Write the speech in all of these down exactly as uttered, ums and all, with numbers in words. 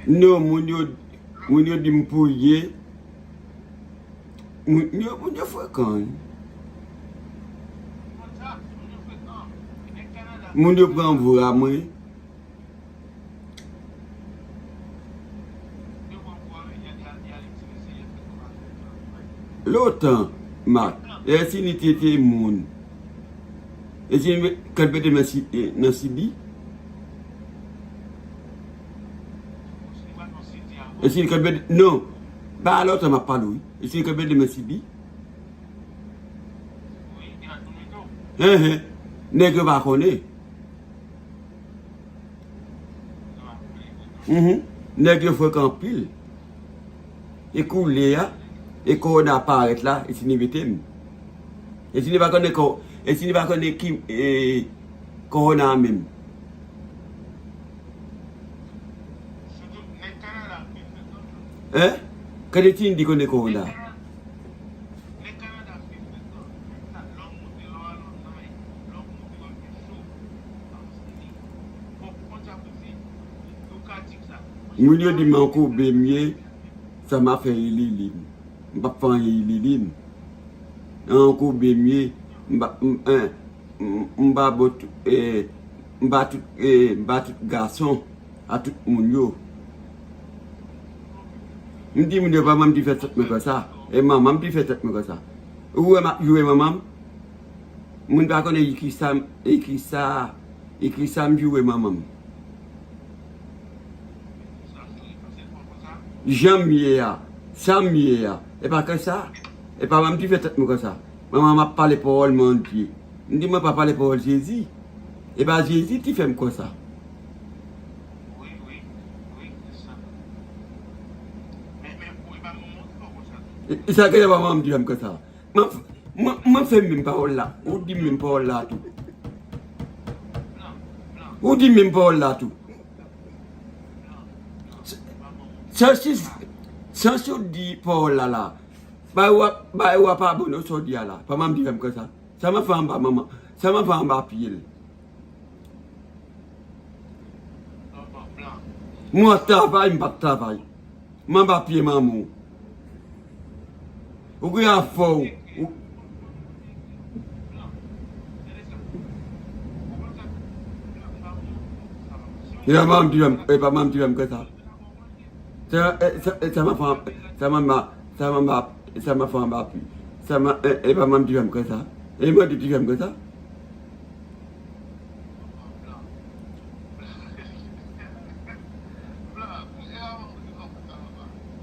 Non, moun yo, moun yo di m pou ye. Moun yo, moun yo frekan, wi. Moun yo pran vwa mwen. Lontan, Mak, Etini te te moun. Etini k ap mete nan si-, eh, nan Sidi. Etini k ap mete, non, pa lontan m ap pale, wi. Etini k ap mete nan Sidi. Hen, hen. Nèg yo pa konnen. Mhm. Nèg yo frekan anpil. E koulye a, e kowona parèt la, Etini mete m. Etini pa konnen ko-, Etini pa konnen ki, e, kowona a menm. Hein? Kande Etini di konnen kowona. Moun yo di m an koube m ye, sa m ap fè ililim. M p ap fè anyen ililim. An koube m ye, m pa, m, en, m, m pa bon tout, eh, m pa tout, eh, m pa tout gason a tout moun yo. M di moun yo pa manm ki fè tèt mwen konsa. E manman m ki fè tèt mwen konsa. Ou wè m ap joure manman m? Moun pa konnen e kisa, e kisa, e kisa m joure manman m. Jan m ye a, sa m ye a, e pa konsa. E pa manm ki fè tèt mwen konsa. Manman m ap pale pawòl Bondye. M di mwen pa pale pawòl Jezi. E pa Jezi ki fè m konsa. E, e sa ke pa manman m ki fè m konsa. Mwen, mwen, mwen fè menm pawòl la. Ou di menm pawòl la tou. Ou di menm pawòl la tou. Sans, sans, sans ou di pawòl la la. Bay w, bay w pa bon non, sa w di a la. Pa manm di fè m konsa. Sa m ap fè anba manman. Sa m ap fè anba pye l. Mwen ap travay, m p ap travay. M anba pye manman w. Ou gen afè w. Ou... E pa manm di fè m, e pa manm di fè m konsa. Sa, e, sa, e, sa m ap fè, sa m ap, sa m ap, sa m ap fè anba pye. Sa m ap, e, e pa manm di fè m konsa. E manm di fè m konsa.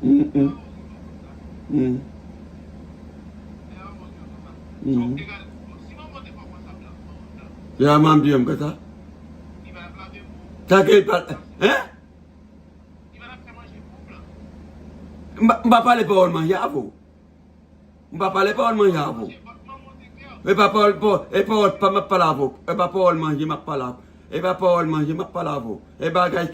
Mm, mm. Mm. Mm. Ya manm di fè m konsa. Sa ke pa, hein? M pa, m pa pale pawòl manje avè w. M pa pale pawòl manje avè w. E pa pawòl, pa, e pawòl pa m ap pale avè w. E pa pawòl manje m ap pale avè w. E pa pawòl manje m ap pale avè w. E bagay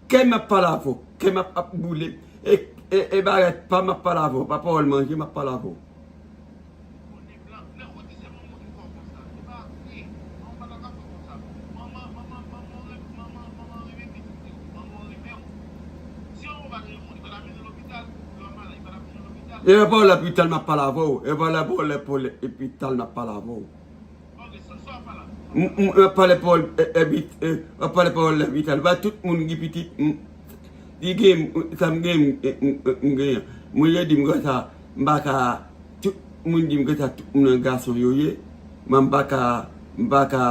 kè m ap pale avè w. Kè m ap, ap boule. E, e, e bagay pa m ap pale avè w. Pa pawòl manje m ap pale avè w. E pa lè lopital m ap pale avè w. E pa lè, pa lè, pa lè lopital m ap pale avè w. M, m, m ap pale pawòl, e, e, bit, e, m ap pale pawòl lopital. Ba tout moun gen pitit, m, li gen, sa m gen, m, m, m, m gen. Mwen yo di m konsa, m pa ka, tout moun di m konsa, tout moun nan gason yo ye. Mwen m pa ka, m pa ka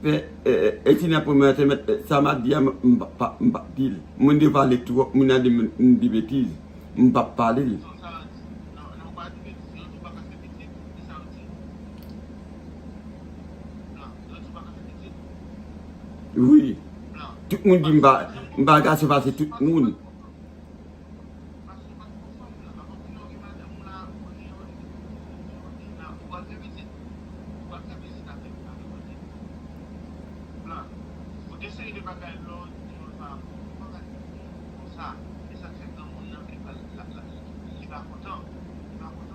fè, e, e, e si nan premye semèn, e, sa m ap di a, m, m pa, pa, m pa di l. Moun yo pale twòp, moun nan di m, m di betiz. M p ap pale l. Wi. Tout moun di m pa, m pa gason pase tout moun.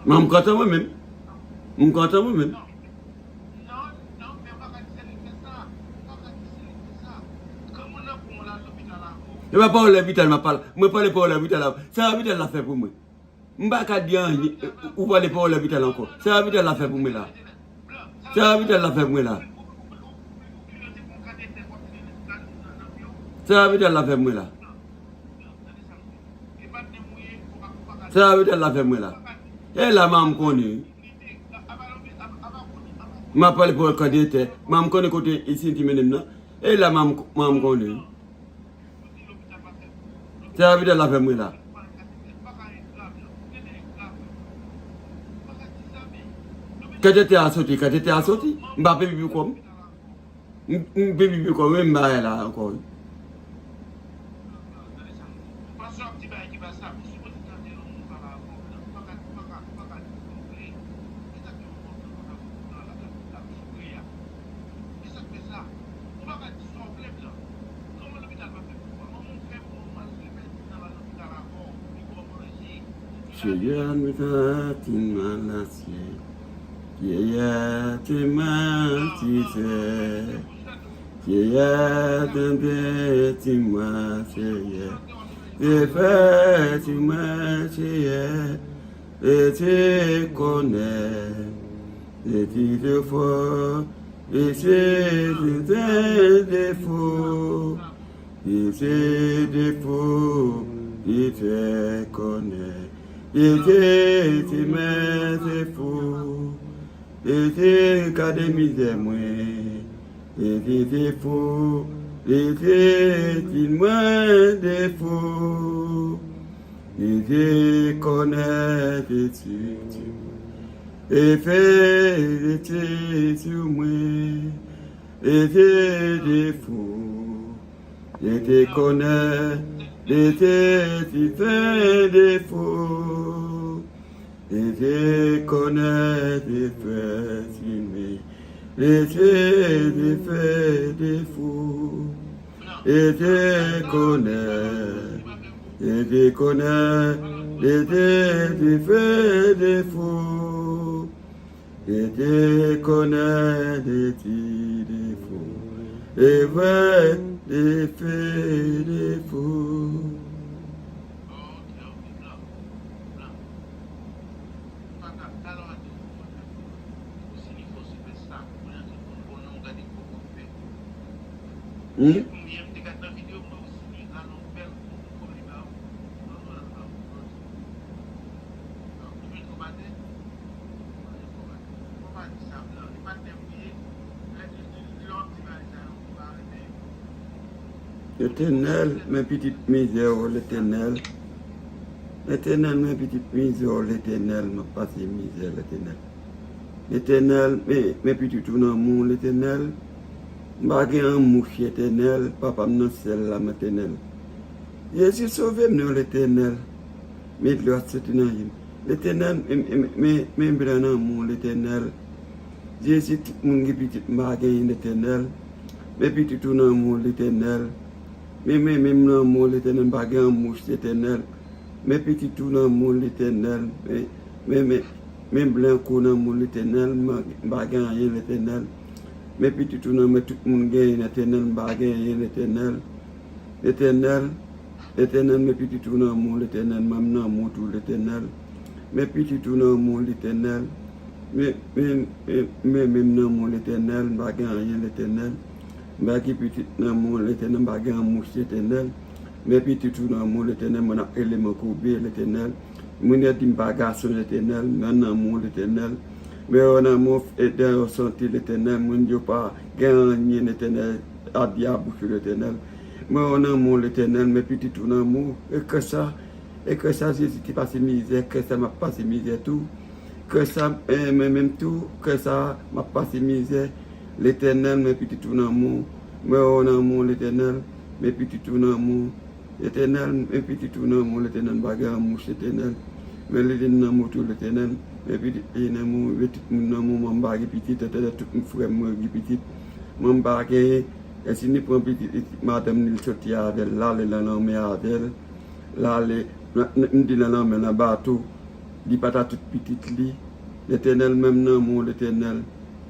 Men m kontan mwen menm. M kontan mwen menm. Non, non, men ou pa ka di se li k fè sa. Ou pa ka di se li k fè sa. Granmoun E pa pawòl lòpital m ap pale. Mwen pale pawòl lòpital la. Sa lòpital la fè pou mwen? M pa ka di anyen. Ou pale pawòl lòpital ankò. Sa lòpital la fè pou mwen la? Sa lòpital la fè pou mwen la? Sa lòpital la fè pou mwen la? Sa lòpital la fè pou mwen la? E la m konnen. M ap pale pou kandidè. M konnen kote Cindy mennen m nan. E la m konnen. Sa lòpital la fè mwen la? Kandidè a soti, kandidè a soti. M pa pe pipi kòm. M, m pe pipi kòm, men m bagay la ankò wi. Seyè, nou tanpri, mwen la, Seyè. Yèyè, te matizè. Yèyè, tande ti mwen, Seyè. Te fè ti mwen, Seyè. E te konnen. E ti te fò. E se te te defo. E se defo. E te konnen. E te ti mwen, te fo. E te gade mizè mwen. E te defo. E te di mwen defo. E te konèt e te di mwen. E fè e te di mwen. E te defo. E te konèt e te di fè defo. E te konèt e fè simen. E te di fè defo. E te konèt. E te konèt. E te di fè defo. E te konèt e ti defo. E fè de fè defo. Hmm? Letènèl, men pitit mizè w, Letènèl. Letènèl, men pitit mizè w, Letènèl, m ap pase mizè, Letènèl. Letènèl, men, men pitit ou nan men w, Letènèl. M pa gen anmou, Letènèl, papa m nan syèl la, Letènèl. Jezi, sove m non, Letènèl. Men dlo a soti nan je m. Letènèl, men, men, men, men blan nan men w, Letènèl. Jezi, tout moun gen pitit m pa genyen, Letènèl. Men pitit ou nan men w, Letènèl. Men, men, men m nan men w, Letènèl, m pa gen anmou, Letènèl. Men pitit ou nan men w, Letènèl. Men, men, men, men blan ko nan men w, Letènèl, m pa, m pa gen anyen, Letènèl. Men pitit ou nan men tout moun genyen, Letènèl, m pa genyen, Letènèl. Letènèl, Letènèl, men pitit ou nan men w, Letènèl, men m nan men w tou, Letènèl. Men pitit ou nan men w, Letènèl. Men, men, men, men, men m nan men w, Letènèl, m pa gen anyen, Letènèl. M pa gen pitit nan men w, Letènèl, m pa gen anmou, Letènèl. Men pitit ou nan men w, Letènèl, moun ap rele mwen koube, Letènèl. Moun yo di m pa gason, Letènèl, men nan men w, Letènèl. Men yo nan men w, e dèyè yo sante, Letènèl, moun yo pa gen anyen, Letènèl, a di a bouch yo, Letènèl. Men yo nan men w, Letènèl, men pitit ou nan men w. E kè sa, e kè sa, Jezi te pase mizè, kè sa m ap pase mizè tou. Kè sa, e, men menm tou, kè sa, m ap pase mizè. Letènèl, men pitit ou nan men w. Men yo nan men w, Letènèl, men pitit ou nan men w. Letènèl, men pitit ou nan men w, Letènèl, m pa gen anmou, Letènèl. Men Letènèl nan men w tou, Letènèl. Men pitit li nan men w, men tout moun nan men w, mwen m pa gen pitit, Letènèl, tout frè m mwen gen pitit. Mwen m pa genyen, e si li pran pitit, pitit madanm li, l soti avè l, l ale nan lanmè avè l, l ale, m, m, m di nan lanmè, nan bato, li pa ta tout pitit li. Letènèl, men m nan men w, Letènèl.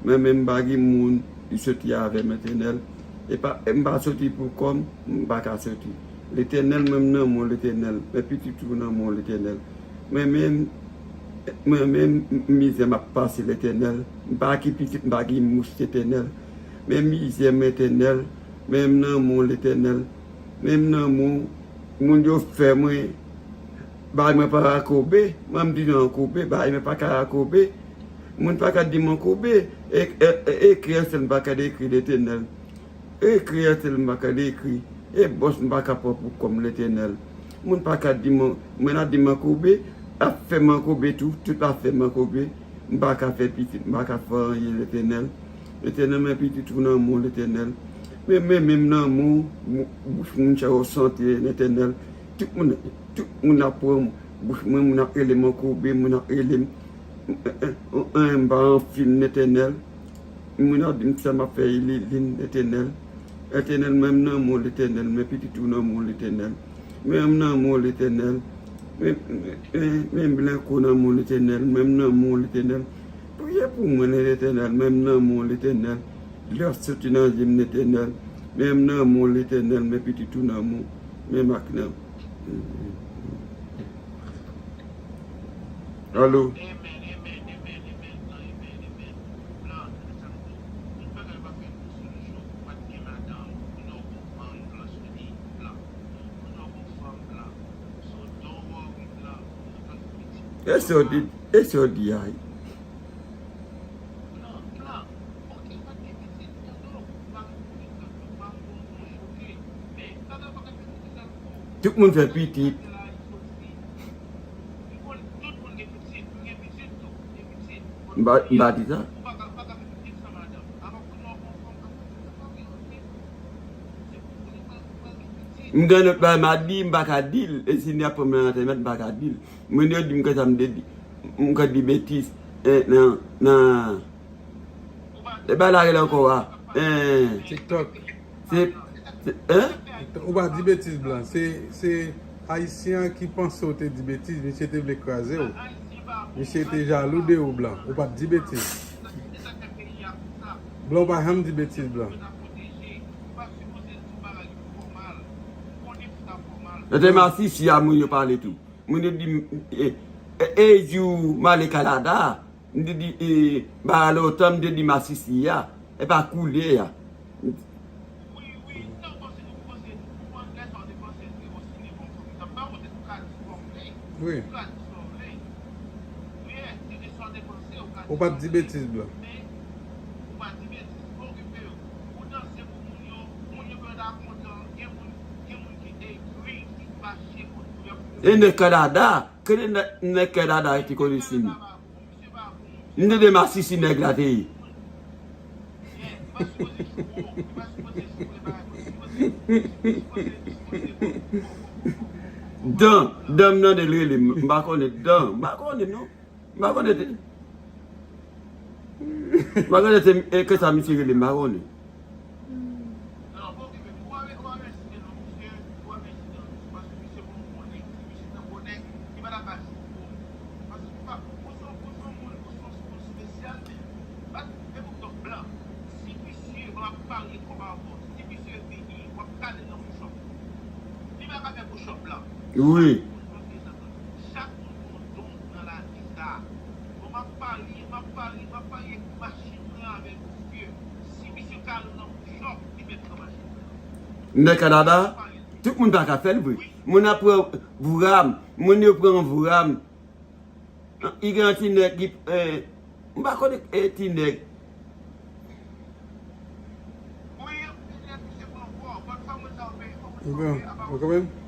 Mwen menm m pa gen moun, li soti avè m, Letènèl. E pa, e m pa soti pou kò m, m pa ka soti. Letènèl, mwen m nan men w, Letènèl. Men pitit ou nan men w, Letènèl. Mwen menm, mwen menm, mizè m ap pase, Letènèl. M pa gen pitit, m pa gen mouch, Letènèl. Men mizè m, Letènèl. Men m nan men w, Letènèl. Men m nan men w, moun yo fè mwen, bay mwen pa kobe. Mwen m di nan kobe, bay mwen pa ka kobe. Moun pa ka di mwen kobe. E, e, e, ekri an sèl m pa ka ekri, Letènèl. Ekri an sèl m pa ka ekri. E bòs m pa ka pran pou kò m, Letènèl. Moun pa ka di mwen, mwen ap di mwen kobe, ap fè mwen kobe tou, tout ap fè mwen kobe. M pa ka fè pitit, m pa ka fè anyen, Letènèl. Letènèl, men pitit ou nan men w, Letènèl. Men, men, men m nan men w, bouch moun sa yo sante, Letènèl. Tout moun, tout moun ap pran bouch mwen, moun ap rele mwen kobe, moun ap rele m, m pa anfin, Letènèl. Moun ap di m sa m ap fè ililin, Letènèl. Letènèl, men m nan men w, Letènèl, men pitit ou nan men w, Letènèl. Men m nan men w, Letènèl. Men, men, men, men blanko nan men w, Letènèl, men m nan men w, Letènèl. Priye pou mwen, Letènèl, men m nan men w, Letènèl. Lè w soti nan zye m, Letènèl, men m nan men w, Letènèl, men pitit ou nan men w, men mak nan. Alo. E sa w di, e sa w di a. Tout moun fè pitit. M pa, m pa di sa. M gen lòt bagay m a di, m pa ka di l. E si n ap pran m nan antèman, m pa ka di l. Moun yo di m konsa m te di. M ka di betiz. E, nan, nan, e pa la rele ankò a. E, TikTok. Se, se, en? Ou pa di betiz, Blan. Se, se Ayisyen an ki panse w te di betiz. Misye te vle kraze w. Misye te jalou de ou, Blan. Ou pa t di betiz. Blan, ou pa janm di betiz, Blan. Nan te masisi a moun yo pale tou. Moun yo di m, e, e, e, jou m ale Kanada, m te di, e, ba lontan m te di masisi a, e pa koulye a. Wi. Ou pa t di betiz, Blan. E nèg Kanada, kote nèg, nèg Kanada rete kote se li. M tande masisi nèg la te ye. Dan, Dan m tande l rele m, m pa konnen Dan, m pa konnen non. M pa konnen te, m pa konnen te, e, ke sa misye rele m, m pa konnen. Wi. Nèg Kanada, tout moun pa ka fè l vre. Moun ap pran vouram, moun yo pran vouram. Li gen yon ti nèg ki, eh, m pa konnen, eh, ti nèg. Ou gen, ou kanmenm?